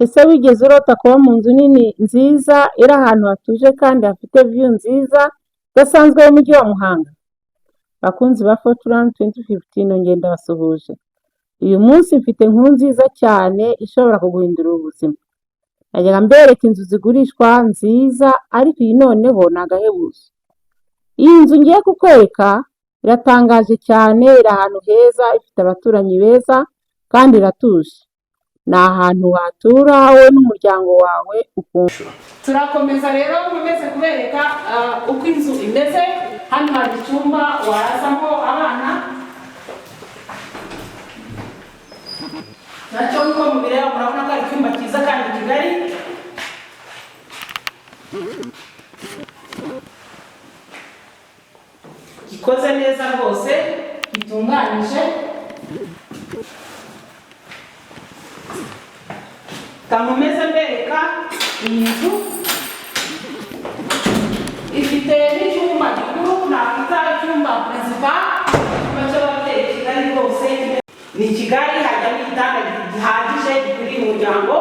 Ese wigeze urota kuba mu nzu nini nziza, iri ahantu hatuje kandi hafite view nziza idasanzwe y'umujyi wa Muhanga? Bakunzi ba Fortran 2015, nongeye ndabasuhuje. Uyu munsi mfite inkuru nziza cyane ishobora kuguhindurira ubuzima. Najyaga mbereka inzu zigurishwa nziza, ariko iyi noneho ni agahebuzo. Iyi nzu ngiye kukwereka iratangaje cyane, iri ahantu heza, ifite abaturanyi beza kandi iratuje. Ni ahantu watura wowe n'umuryango wawe ukumva. Turakomeza rero, nkomeze kubereka uko inzu imeze. Hano hari icyumba warazamo abana, nacyo nk'uko mubireba murabona ko ari icyumba cyiza kandi kigari gikoze neza rwose, gitunganyije. Nkomeze mbereka iyi nzu ifite n'icyumba gikuru nakwita icyumba principal, icyumba cy'ababyeyi kigari rwose. Ni kigari, hajyamo igitanda gihagije gikwiriye umuryango.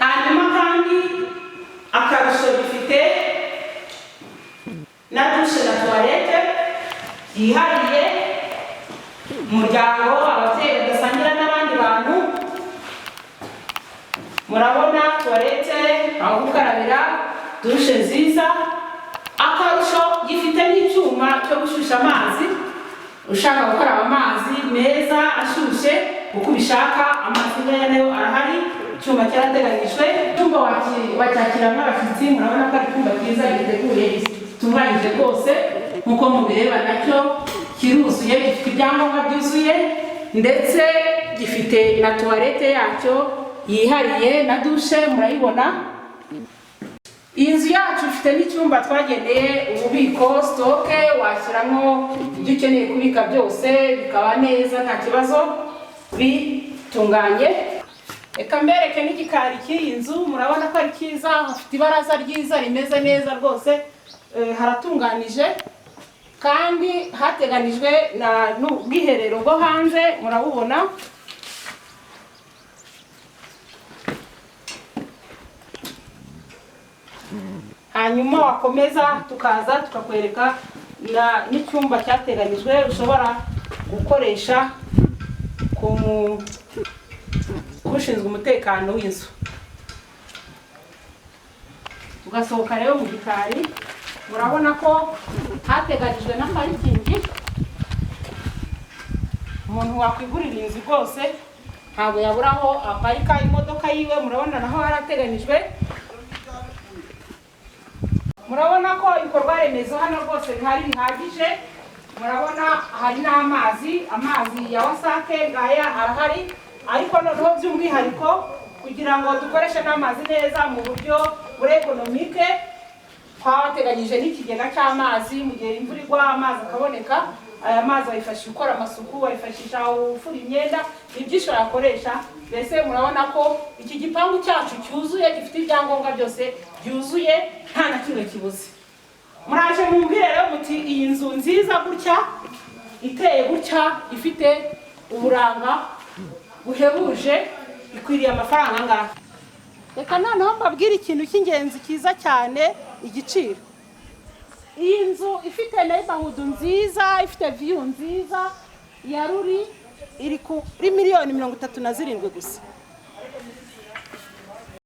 Hanyuma kandi akarusho, gifite na douche na toilette yihariye, umuryango, ababyeyi badasangira n'abandi bantu. Murabona toilette, aho gukarabira, douche nziza. Akarusho, gifite n'icyuma cyo gushyushya amazi. Ushaka gukaraba amazi meza ashyushye uko ubishaka, amazi ngaya nayo arahari, icyuma cyarateganyijwe. Icyumba wacyakiramo abashyitsi, murabona ko ari icyumba cyiza giteguye, gitunganyije rwose. Nk'uko mubireba nacyo kiruzuye, gifite ibyangombwa byuzuye, ndetse gifite na toilette yacyo yihariye na douche, murayibona. Iyi nzu yacu ifite n'icyumba twageneye ububiko, stock, washyiramo ibyo ukeneye kubika byose bikaba neza, nta kibazo, bitunganye. Reka mbereke n'igikari cy'iyi nzu. Murabona ko ari cyiza, hafite ibaraza ryiza rimeze neza rwose, haratunganije kandi hateganijwe na n'ubwiherero bwo hanze, murabubona. Hanyuma wakomeza tukaza tukakwereka n'icyumba cyateganyijwe ushobora gukoresha ku ushinzwe umutekano w'inzu. Tugasohoka rero mu gikari, murabona ko hateganyijwe na parikingi. Umuntu wakwigurira inzu rwose ntabwo yabura aho aparika imodoka yiwe. Murabona naho harateganyijwe. Murabona ko ibikorwa remezo hano rwose bihari bihagije. Murabona hari n'amazi, amazi ya WASAC ngaya arahari. Ariko noneho by'umwihariko, kugira ngo dukoreshe n'amazi neza mu buryo buri économique, twabateganyije n'ikigega cy'amazi. Mu gihe imvura igwa amazi akaboneka, aya mazi wayifashisha ukora amasuku, wayifashisha ufura imyenda, ni byinshi wayakoresha. Mbese murabona ko iki gipangu cyacu cyuzuye, gifite ibyangombwa byose byuzuye, nta na kimwe kibuze. Muraje mumbwire rero muti iyi nzu nziza gutya, iteye gutya, ifite uburanga buhebuje, ikwiriye amafaranga angahe? Reka noneho mbabwire ikintu cy'ingenzi cyiza cyane, igiciro. Iyi nzu ifite neighborhood nziza, ifite view nziza ya ruri, iri kuri 37 miliyoni gusa.